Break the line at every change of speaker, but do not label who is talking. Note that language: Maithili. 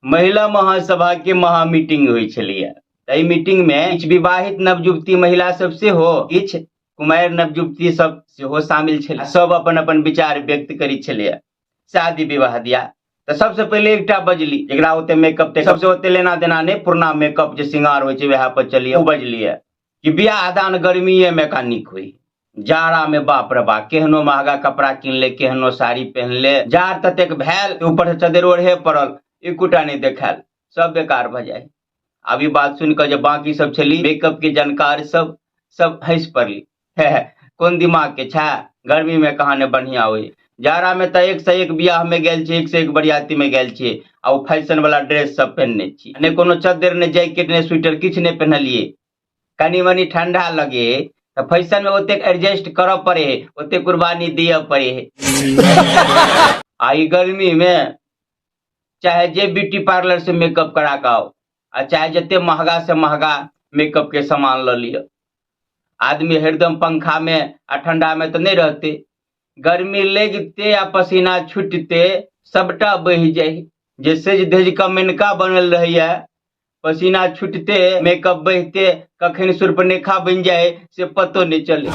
महिला महासभा के महा मीटिंग होइ छलैया। एहि मीटिंग मे किछु विवाहित नवयुवती महिला सब सेहो, किछु कुमारि नवयुवती सब सेहो शामिल छलै। सब अपन अपन विचार व्यक्त करैत छलैया शादी विवाह दिया। तऽ सबसे पहिले एकटा बजली जकरा ओते मेकअप तेकअप सबसे ओते लेना देना नहि, पुरना मेकअप जे श्रृंगार होइ छै वएह पर चलिए। ओ बजलियै कि बियाह दान गर्मीए मे का नीक होइ, जाड़ा में बाप रे बाप केहनो महगा कपड़ा किन ले, केहनो साड़ी पहन ले, जाड़ ततेक भेल ऊपर से चदर ओढ़े पड़ल, एकोटा नहि देखायल, सब बेकार भऽ जाय। आब ई बात सुनि कऽ जे बाकी सब छली मेकअप के जानकार सब, सब हँसि पड़ली, हे हे कोन दिमाग के छै, गर्मी में कहाँ ने बढ़िया होइ, जाड़ा में तऽ एक से एक बियाह में गेल छी, एक से एक बरियाती में गेल छी, आ ओ फैशन वाला ड्रेस सब पहिनने छी, नहि कोनो चद्दर, नहि जैकेट, नहि स्वेटर, किछु नहि पहिनलियै। कनि मनि ठंडा लगे तऽ फैशन में ओतेक एडजस्ट करऽ पड़े है, ओतेक कुर्बानी दिअ पड़े है। आ ई गर्मी में चाहे जे ब्यूटी पार्लर से मेकअप करा कऽ आउ आ चाहे जते महगा से महगा मेकअप के सामान लऽ लिअ, आदमी हरदम पंखा में आ ठंडा में तऽ नहि रहते, गर्मी लगिते आ पसीना छुटते सबटा बहि जाइ। जे सेज धज कऽ मेनका बनल रहैया, पसीना छुटते मेकअप बहिते कखन सुर्पनेखा बनि जाए से पतो नहि चले।